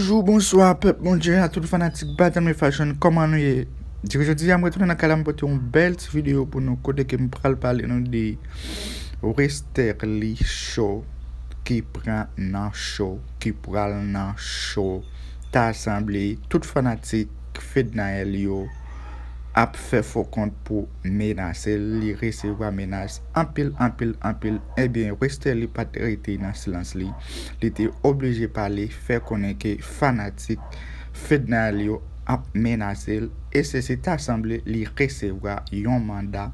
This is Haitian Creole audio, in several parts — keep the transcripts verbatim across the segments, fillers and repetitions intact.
Bonjou, bonswa, pèp Bondye, a tout fanatik Badam Fashion, kòman nou ye? Jodi a, m retounen nan kay la, m pote yon bèl ti videyo pou nou, kote ke m pral pale nou de Westerlie Show, ki pran nan cho, ki pral nan cho. Ta sanble tout fanatik Fednaelle yo ap fè fo kont pou menase l, li resevwa menas anpil, anpil, anpil. Ebyen, Westerlie pa t rete nan silans li. Li te oblije pale, fè konnen ke fanatik Fednaelle yo ap menase l, e se, se ta sanble li resevwa yon manda.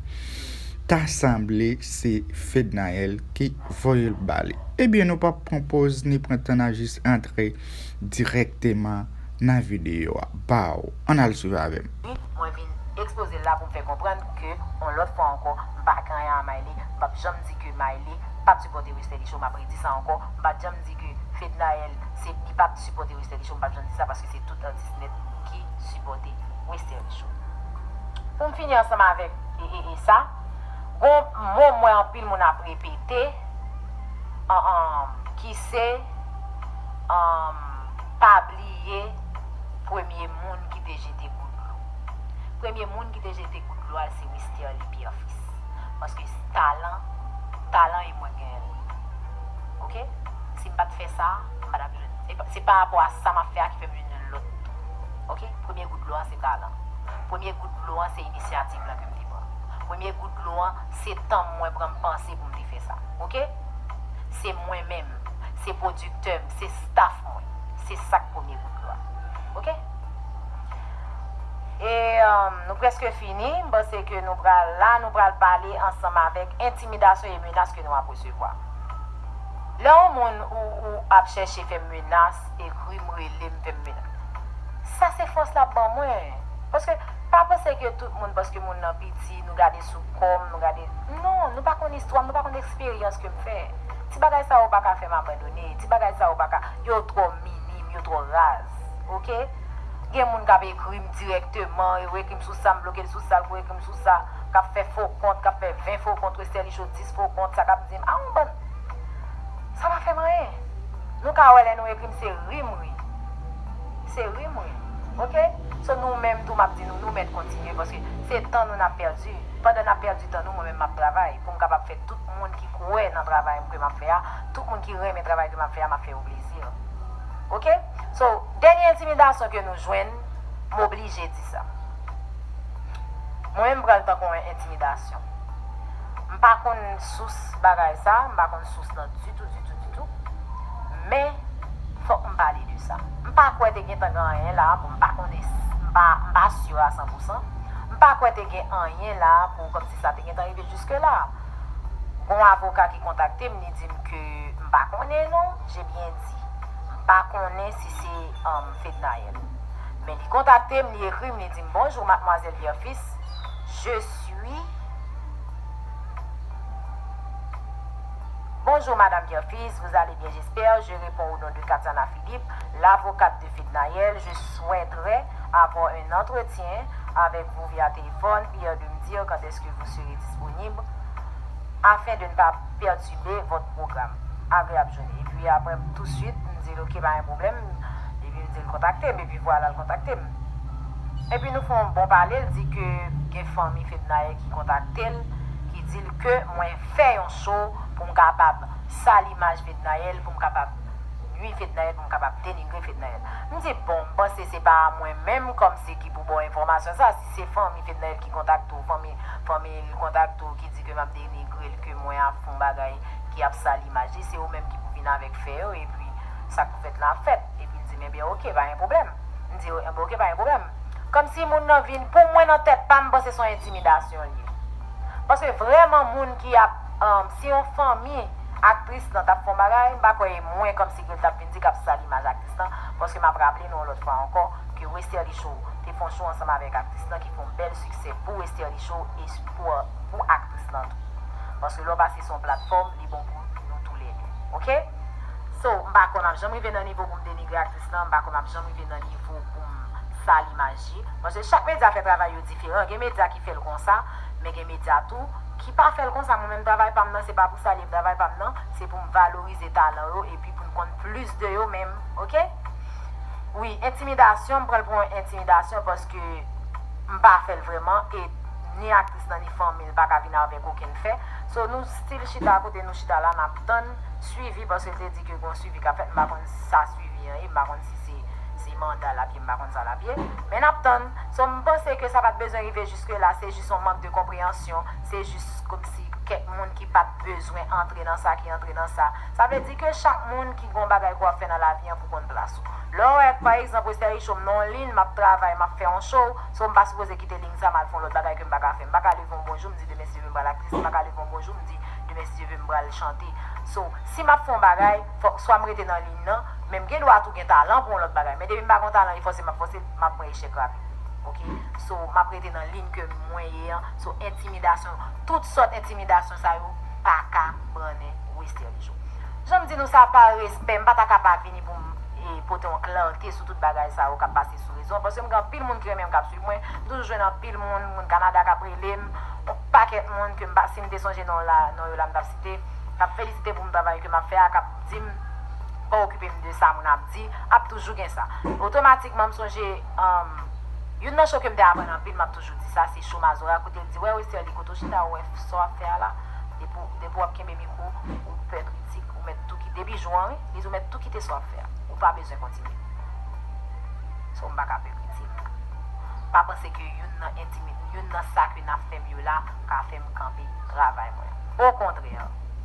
Ta sanble se Fednaelle ki voye l ba li. Ebyen, nou p ap pran pòz ni pran tan, n a jis antre dirèkteman nan videyo a. Baw, ann al swiv avè m. Wi, mwen vin ekspoze l la pou m fè konprann ke, yon lòt fwa ankò, m pa gen anyen a Miley, m p ap janm di ke Miley p ap sipòte Westerlie Show, m ap redi sa ankò, m pa t janm di ke Fednaelle, se, li p ap sipòte Westerlie Show, m p ap janm di sa, paske se tout atis nèt ki sipòte Westerlie Show. Pou m fini ansanm avèk e, e, e sa, gon mo m wè anpil moun ap repete, an, an, ki se, an, pa bliye premye moun ki te jete kout dlo. Premye moun ki te jete kout dlo a, se Westerlie Pierre Fils. Paske talan, talan e mwen genyen l. Oke? Si m pa t fè sa, m pa t ap jwenn. Se pa, se pa rapò a sa m ap fè a ki fè m jwenn yon lòt. Oke? Premye gout dlo a se talan. Premye gout dlo a se inisyativ lan ke m te pran. Premye gout dlo a se tan mwen pran m panse pou m te fè sa. Oke? Se mwen menm, se pwodiktè m, se staff mwen. Se sa k premye gout dlo a. Oke? E, um, nou prèske fini. M panse ke nou pral la, nou pral pale ansanm avèk entimidasyon e menas ke nou ap resevwa. Lè yon moun ou, ou ap chèche fè menas, ekri m, rele m, fè m menas. Sa se fòs l ap ban mwen. Paske pa panse ke tout moun, paske moun nan piti, nou gade sou kò m, nou gade. Non, nou pa konn istwa m, nou pa konn eksperyans ke m fè. Ti bagay sa yo pa ka fè m abandone. Ti bagay sa yo pa ka, yo twò minim, yo twò raz. Oke? Gen moun k ap ekri m dirèkteman, yo ekri m sou sa, m bloke l sou sa, l pou ekri m sou sa, k ap fè fo kont, k ap fè ven fo kont, Westerlie Show dis fo kont, sa k ap di m, a yon bann. Sa pa fè m anyen. Nou ka wè lè nou ekri m, se ri m ri. Se ri m ri. Oke? So nou menm tou, m ap di nou, nou mèt kontinye, paske se tan nou n ap pèdi. Pandan n ap pèdi tan nou, mwen menm m ap travay pou m kapab fè tout moun ki kwè nan travay ke m ap fè a, tout moun ki renmen travay ke m ap fè a, m ap fè yo plezi. Oke? So, dènye entimidasyon ke nou jwenn, m oblije di sa. Mwen menm, m pran l tankou yon entimidasyon. M pa konn sous bagay sa, m pa konn sous lan ditou, ditou, ditou. Men, fòk m pale de sa. M pa kwè te gentan gen anyen la pou m pa konnen, m pa, m pa si a san pou san. M pa kwè te gen anyen la pou kòmsi sa te gentan rive jiske la. Gon avoka ki kontakte m, li di m ke m pa konnen non, j'ai bien dit. M pa konnen si se, um, Fednaelle. Men li kontakte m, li ekri m, li di m, "Bonjour, mademoiselle Pierre-Fils. Je suis" Bonjour, Madame Pierre-Fils, vous allez bien, j'espère. Je réponds au nom de Katiana Philippe, l'avocate de Fednaelle. Je souhaiterais avoir un entretien avec vous via téléphone, prière de me dire quand est-ce que vous serez disponible afin de ne pas perturber votre programme. Agréable journée. Epi apre, tousuit, m di l, "Ok, pa gen pwoblèm." Epi m di l kontakte m, epi vwala, l kontakte m. Epi nou fè yon bon pale, l di ke gen fanmi Fednaelle ki kontakte l, ki di l ke mwen fè yon show pou m kapab sal imaj Fednaelle, pou m kapab nui Fednaelle, pou m kapab denigre Fednaelle. M di, "Bon, m panse se pa mwen menm kòmsi ki pou ba w enfòmasyon sa. Si se fanmi Fednaelle ki kontakte w, fanmi, fanmi l kontakte w, ki di ke m ap denigre l, ke mwen ap fè yon bagay ki ap sal imaj li, se ou menm ki pou vin avèk fè yo, epi sa k pou fèt la ap fèt." Epi l di m, "Ebyen, oke, pa gen pwoblèm." M di, "Ebyen, oke, pa gen pwoblèm." Kòmsi moun nan vin, pou mwen nan tèt pa m, m panse se yon entimidasyon l ye. Paske vrèman moun ki ap, um, si yon fanmi aktris lan t ap fè yon bagay, m pa kwè e mwen kòmsi ke l t ap vin di k ap sal imaj aktris lan, paske m ap raple nou yon lòt fwa ankò ke Westerlie Show te fè yon show ansanm avèk aktris lan ki fè yon bèl siksè pou Westerlie Show e pou, pou aktris lan tou. Paske lè w pase sou yon platfòm, li bon pou nou toulède. Oke? So, m pa kwè m ap janm rive nan nivo pou m denigre aktris lan, m pa kwè m ap janm rive nan nivo pou m sal imaj li. Paske chak medya fè travay yo diferan. Gen medya ki fè l konsa, men gen medya tou ki pa fè l konsa. Mwen menm, travay pa m nan, se pa pou salye travay pa m nan, se pou m valorize talan yo epi pou n konn plis de yo menm, oke? Wi, entimidasyon, m pran l pou yon entimidasyon paske m pa fè l vrèman, e ni aktris lan ni fanmi l pa ka vin avèk okenn fè. So, nou still chita kote nou chita la, n ap tann swivi, paske l te di ke gon swivi k ap fèt, m pa konn sa swivi an ye, m pa konn si se, se manda l ap ye, m pa konn sa l ap ye. Men n ap tann. So, m panse ke sa pa t bezwen rive jiske la, se jis yon mank de konpreyansyon, se jis kòmsi kèk moun ki pa t bezwen antre nan sa, ki antre nan sa. Sa vle di ke chak moun ki gon bagay ke w ap fè nan lavi an pou konn plas ou. Lè w wè, pa egzanp, Westherlie Show, m nan yon liy, m ap travay, m ap fè yon show, so m pa sipoze kite liy sa, m al fè yon lòt bagay ke m pa ka fè. M pa ka leve yon bonjou, m di demen si Dye vle m pral aktris, m pa ka leve yon bonjou, m di demen si Dye vle m pral chante. So, si m ap fè yon bagay, fòk swa m rete nan liy nan, men m gen dwa tou gen talan pou yon lòt bagay. Men depi m pa gen talan, e fòse m ap fòse, m ap pran echèk rapid. Ok? So, m ap rete nan liy ke mwen ye an. So, entimidasyon, tout sòt entimidasyon sa yo pa ka brannen Westherlie Show. Jan m di nou sa, pa respè, m pa ta ka pa vini pou m, e, pote yon klarte sou tout bagay sa yo k ap pase sou rezo an, paske m gen anpil moun ki renmen m, k ap swiv mwen. M toujou jwenn anpil moun, moun Kanada k ap rele m, yon pakèt moun ke m pa, si m te sonje non la, non yo la, m t ap site, k ap felisite pou m travay ke m ap fè a, k ap di m, pa okipe m de sa moun ap di, ap toujou gen sa. Otomatikman, m sonje, um, youn nan show ke m te aprann anpil, m ap toujou di sa, se show Mazora, kote l di, "Wè, Westherlie, kote w chita, ou wè sa w ap fè a la, depi w, depi w ap kenbe mikwo, ou pè kritik, ou mèt tou kite." Depi jou an, wi, li di, "Ou mèt tou kite sa w ap fè a. Ou pa bezwen kontinye." So, m pa ka pè kritik. Pa panse ke youn nan entimi-, youn nan sa ke n ap fè m yo la ka fè m kanpe travay mwen. Okontrè,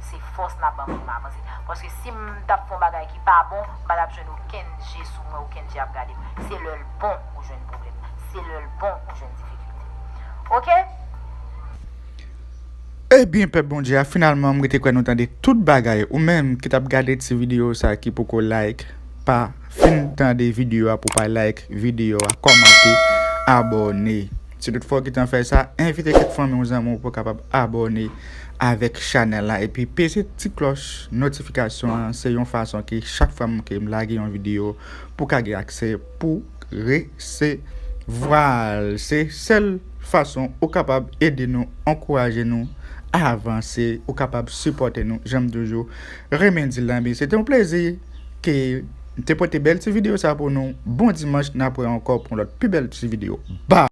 se fòs n ap ban mwen pou m avanse. Paske si m t ap fè yon bagay ki pa bon, m pa t ap jwenn okenn je sou mwen, okenn je ap gade m. Se lè l bon ou jwenn pwoblèm. Se lè l bon ou jwenn difikilte. Ok? Ebyen, pèp Bondye a, finalman, m rete kwè nou tande tout bagay. Ou menm ki t ap gade ti videyo sa ki poko like, pa fin tande videyo a pou pa like videyo a, kòmante, abòne. Si toutfwa w gentan fè sa, envite kèk fanmi w, zanmi w pou kapab abòne avèk chanèl la. Epi peze ti klòch notifikasyon an, se yon fason ke chak fwa m, ke m lage yon videyo, pou ka gen aksè pou resevwa l. Se sèl fason ou kapab ede nou, ankouraje nou avanse, ou kapab sipòte nou, jan m toujou renmen di l la. Men se te yon plezi ke m te pote bèl ti videyo sa pou nou. Bon dimanch, n ap wè ankò pou yon lòt pi bèl ti videyo. Bye!